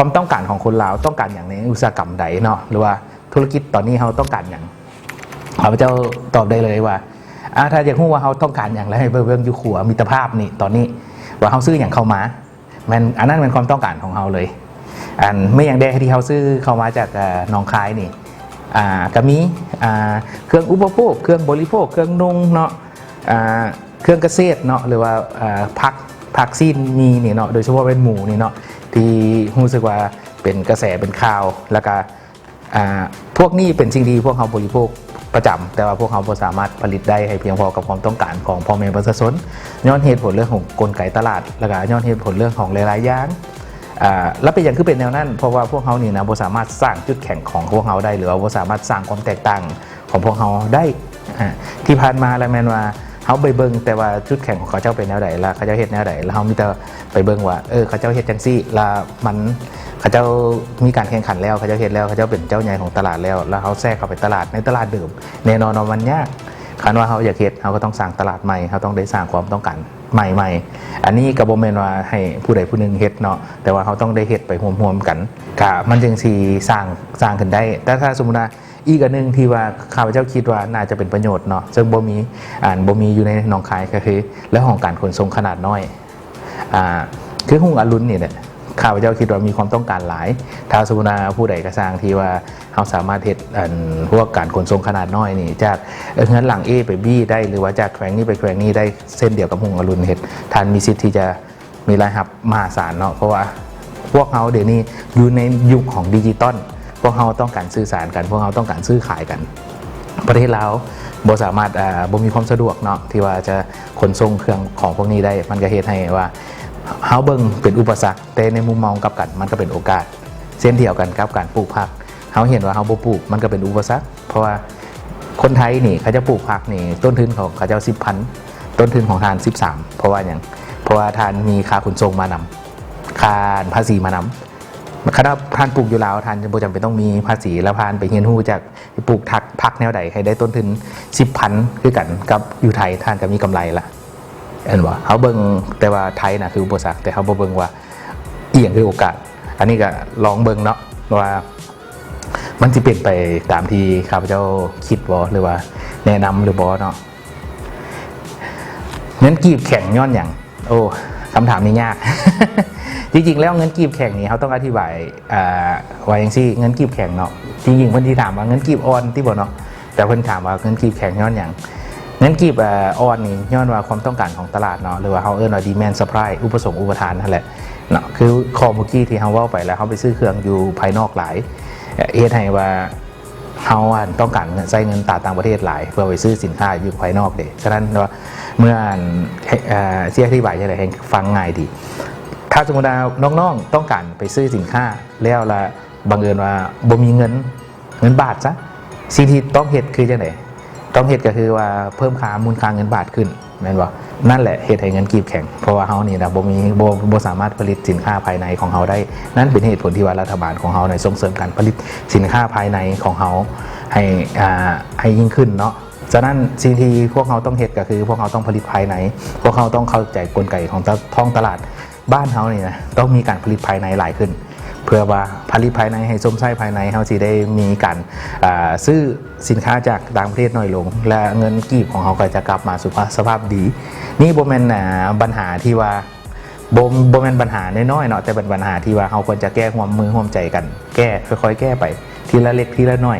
ຄວາມຕ້ອງການຂອງຄົນລາວຕ້ອງການຫຍັງໃນອຸດສາຫະກຳໃດເນາະ ຫຼືວ່າທຸລະກິດຕອນນີ້ເຮົາຕ້ອງການຫຍັງ? ຂ້າພະເຈົ້າຕອບໄດ້ເລີຍວ່າ ອາ ຖ້າຢາກຮູ້ວ່າເຮົາຕ້ອງການຫຍັງ ແລ້ວໃຫ້ໄປເບິ່ງຢູ່ຂົວມິດຕະພາບນີ້ ຕອນນີ້ວ່າເຮົາຊື້ຫຍັງເຂົ້າມາ ແມ່ນ ອັນນັ້ນແມ່ນຄວາມຕ້ອງການຂອງເຮົາເລີຍ. ອັນ ແມ່ນຫຍັງແດ່ທີ່ເຮົາຊື້ເຂົ້າມາຈາກ ເອີ ໜອງຄາຍນີ້? ອາ ກະມີ ອາ ເຄື່ອງອຸປະໂພກ ເຄື່ອງບໍລິໂພກ ເຄື່ອງນຸ່ງເນາະ ອາ ເຄື່ອງກະເສດເນາະ ຫຼືວ່າ ອາ ຜັກ ຜັກ ຊີ້ນ ໝີ່ນີ້ເນາະ ໂດຍສະເພາະແມ່ນໝູນີ້ເນາະ ທີ່ຮູ້ສຶກວ່າເປັນກະແສເປັນຂ່າວ ແລ້ວກະ ອາ ພວກນີ້ເປັນສິ່ງທີ່ພວກເຮົາບໍລິໂພກປະຈຳ ແຕ່ວ່າພວກເຮົາບໍ່ສາມາດຜະລິດໄດ້ໃຫ້ພຽງພໍກັບຄວາມຕ້ອງການຂອງພໍ່ແມ່ປະຊາຊົນ ຍ້ອນເຫດຜົນເລື່ອງຂອງກົນໄກຕະຫຼາດ ແລ້ວກະຍ້ອນເຫດຜົນເລື່ອງຂອງຫຼາຍໆຢ່າງ. ອາ ແລ້ວເປັນຫຍັງຄືເປັນແນວນັ້ນ? ເພາະວ່າພວກເຮົານີ້ນະ ບໍ່ສາມາດສ້າງຈຸດແຂງຂອງພວກເຮົາໄດ້ ຫຼືວ່າບໍ່ສາມາດສ້າງຄວາມແຕກຕ່າງຂອງພວກເຮົາໄດ້. ອາ ທີ່ຜ່ານມາລະແມ່ນວ່າເຮົາໄປເບິ່ງແຕ່ວ່າຈຸດແຂງຂອງເຂົາເຈົ້າເປັນແນວໃດ ລະເຂົາເຈົ້າເຮັດແນວໃດ ລະເຮົາມີແຕ່ໄປເບິ່ງວ່າ ເອີ ເຂົາເຈົ້າເຮັດຈັ່ງຊີ້ ລະມັນ ເຂົາເຈົ້າມີການແຂ່ງຂັນແລ້ວ ເຂົາເຈົ້າເຮັດແລ້ວ ເຂົາເຈົ້າເປັນເຈົ້າໃຫຍ່ຂອງຕະຫຼາດແລ້ວ ລະເຮົາແຊກເຂົ້າໄປຕະຫຼາດ ໃນຕະຫຼາດເດີມ ແນ່ນອນວ່າມັນຍາກ. ຄັນວ່າເຮົາຢາກເຮັດ ເຮົາກໍຕ້ອງສ້າງຕະຫຼາດໃໝ່ ເຮົາຕ້ອງໄດ້ສ້າງຄວາມຕ້ອງການໃໝ່ໆ. ອັນນີ້ກໍບໍ່ແມ່ນວ່າໃຫ້ຜູ້ໃດຜູ້ໜຶ່ງເຮັດເນາະ ແຕ່ວ່າເຮົາຕ້ອງໄດ້ເຮັດໄປຮ່ວມໆກັນ ກະມັນຈຶ່ງຊິສ້າງ ສ້າງຂຶ້ນໄດ້. ແຕ່ຖ້າສົມມຸດວ່າ ອີກອັນໜຶ່ງທີ່ວ່າຂ້າພະເຈົ້າຄິດວ່າໜ້າຈະເປັນປະໂຫຍດເນາະ ເຊິ່ງບໍ່ມີ ອັນ ບໍ່ມີຢູ່ໃນໜອງຄາຍ ກໍຄືເລື່ອງຂອງການຂົນສົ່ງຂະໜາດນ້ອຍ. ອາ ຄືຮຸ່ງອະລຸນນີ້ແຫຼະ ຂ້າພະເຈົ້າຄິດວ່າມີຄວາມຕ້ອງການຫຼາຍ. ຖ້າສົມມຸດວ່າຜູ້ໃດກໍຊ່າງທີ່ວ່າເຮົາສາມາດເຮັດ ອັນ ພວກການຂົນສົ່ງຂະໜາດນ້ອຍນີ້ ຈາກເຮືອນຫຼັງ A ໄປ B ໄດ້ ຫຼືວ່າຈາກແຂວງນີ້ໄປແຂວງນີ້ໄດ້ ເຊັ່ນດຽວກັບຮຸ່ງອະລຸນເຮັດ ທ່ານມີສິດທີ່ຈະ ມີລາຍຮັບມະຫາສານເນາະ ເພາະວ່າພວກເຮົາດຽວນີ້ຢູ່ໃນຍຸກຂອງດິຈິຕອນ ພວກເຮົາຕ້ອງການສື່ສານກັນ ພວກເຮົາຕ້ອງການຊື້ຂາຍກັນ. ປະເທດລາວບໍ່ສາມາດ ອາ ບໍ່ມີຄວາມສະດວກເນາະ ທີ່ວ່າຈະຂົນສົ່ງເຄື່ອງຂອງພວກນີ້ໄດ້ ມັນກໍເຮັດໃຫ້ວ່າເຮົາເບິ່ງເປັນອຸປະສັກ ແຕ່ໃນມຸມມອງກັບກັນມັນກໍເປັນໂອກາດ. ເຊັ່ນດຽວກັນກັບການປູກຜັກ ເຮົາເຫັນວ່າເຮົາບໍ່ປູກ ມັນກໍເປັນອຸປະສັກ ເພາະວ່າຄົນໄທນີ້ເຂົາເຈົ້າປູກຜັກນີ້ ຕົ້ນທຶນຂອງເຂົາເຈົ້າສິບພັນ ຕົ້ນທຶນຂອງທ່ານສິບສາມ ເພາະວ່າຫຍັງ? ເພາະວ່າທ່ານມີຄ່າຂົນສົ່ງມານຳ ຄ່າພາສີມານຳ. ຄັນວ່າທ່ານປູກຢູ່ລາວ ທ່ານບໍ່ຈຳເປັນຕ້ອງມີພາສີ ແລ້ວທ່ານໄປຮຽນຮູ້ຈາກປູກຜັກ ຜັກແນວໃດໃຫ້ໄດ້ຕົ້ນທຶນສິບພັນຄືກັນກັບຢູ່ໄທ ທ່ານກໍມີກຳໄລລະ ເຫັນບໍ່? ເຮົາເບິ່ງແຕ່ວ່າໄທນະຄືອຸປະສັກ ແຕ່ເຮົາບໍ່ເບິ່ງວ່າອີ່ຫຍັງຄືໂອກາດ. ອັນນີ້ກໍລອງເບິ່ງເນາະວ່າ ມັນຊິເປັນໄປຕາມທີ່ຂ້າພະເຈົ້າຄິດບໍ່ ຫຼືວ່າແນະນຳຫຼືບໍ່ເນາະ. ເງິນກີບແຂງຍ້ອນຫຍັງ? ໂອ້ ຄຳຖາມນີ້ຍາກ. ຈິງໆແລ້ວເງິນກີບແຂງນີ້ ເຮົາຕ້ອງອະທິບາຍ ອ່າ ວ່າຈັ່ງຊີ້ ເງິນກີບແຂງເນາະ ຈິງໆເພິ່ນຊິຖາມວ່າເງິນກີບອ່ອນຕິບໍ່ເນາະ? ແຕ່ເພິ່ນຖາມວ່າເງິນກີບແຂງຍ້ອນຫຍັງ? ເງິນກີບ ເອີ ອ່ອນນີ້ຍ້ອນວ່າຄວາມຕ້ອງການຂອງຕະຫຼາດເນາະ ຫຼືວ່າເຮົາເອີ້ນວ່າ demand supply ອຸປະສົງອຸປະທານຫັ້ນແຫຼະເນາະ. ຄືຂໍ້ເມື່ອກີ້ທີ່ເຮົາເວົ້າໄປ ແລ້ວເຮົາໄປຊື້ເຄື່ອງຢູ່ພາຍນອກຫຼາຍ ເຮັດໃຫ້ວ່າເຮົາອັນຕ້ອງການໃຊ້ເງິນຕາຕ່າງປະເທດຫຼາຍ ເພື່ອໄປຊື້ສິນຄ້າຢູ່ພາຍນອກເດ. ສະນັ້ນວ່າເມື່ອອັນ ເອີ ຊິອະທິບາຍຈັ່ງໃດໃຫ້ຟັງງ່າຍດີ? ຖ້າສົມມຸດວ່ານ້ອງໆຕ້ອງການໄປຊື້ສິນຄ້າແລ້ວລະ ບັງເອີນວ່າບໍ່ມີເງິນ ເງິນບາດຊະ ສິ່ງທີ່ຕ້ອງເຮັດຄືຈັ່ງໃດ? ຕ້ອງເຮັດກໍຄືວ່າເພີ່ມຄ່າມູນຄ່າເງິນບາດຂຶ້ນ ແມ່ນບໍ່? ນັ້ນແຫຼະເຮັດໃຫ້ເງິນກີບແຂງ ເພາະວ່າເຮົານີ້ນະບໍ່ມີ ບໍ່ ບໍ່ສາມາດຜະລິດສິນຄ້າພາຍໃນຂອງເຮົາໄດ້. ນັ້ນເປັນເຫດຜົນທີ່ວ່າລັດຖະບານຂອງເຮົານີ້ສົ່ງເສີມການຜະລິດສິນຄ້າພາຍໃນຂອງເຮົາໃຫ້ ອ່າ ໃຫ້ຍິ່ງຂຶ້ນເນາະ. ສະນັ້ນສິ່ງທີ່ພວກເຮົາຕ້ອງເຮັດກໍຄືພວກເຮົາຕ້ອງຜະລິດພາຍໃນ ພວກເຮົາຕ້ອງເຂົ້າໃຈກົນໄກຂອງຕະ ທ້ອງຕະຫຼາດ. ບ້ານເຮົານີ້ນະ ຕ້ອງມີການຜະລິດພາຍໃນຫຼາຍຂຶ້ນ ເພື່ອວ່າຜະລິດພາຍໃນໃຫ້ຊົມໃຊ້ພາຍໃນ ເຮົາຊິໄດ້ມີການ ອ່າ ຊື້ສິນຄ້າຈາກຕ່າງປະເທດໜ້ອຍລົງ ແລະ ເງິນກີບຂອງເຮົາກໍຈະກັບມາສູ່ພາ ສະພາບດີ. ນີ້ບໍ່ແມ່ນ ອ່າ ບັນຫາທີ່ວ່າ ບໍ່ ບໍ່ແມ່ນບັນຫານ້ອຍໆເນາະ ແຕ່ເປັນບັນຫາທີ່ວ່າເຮົາຄວນຈະແກ້ຮ່ວມມືຮ່ວມໃຈກັນແກ້ ຄ່ອຍໆແກ້ໄປທີລະເລັກທີລະນ້ອຍ.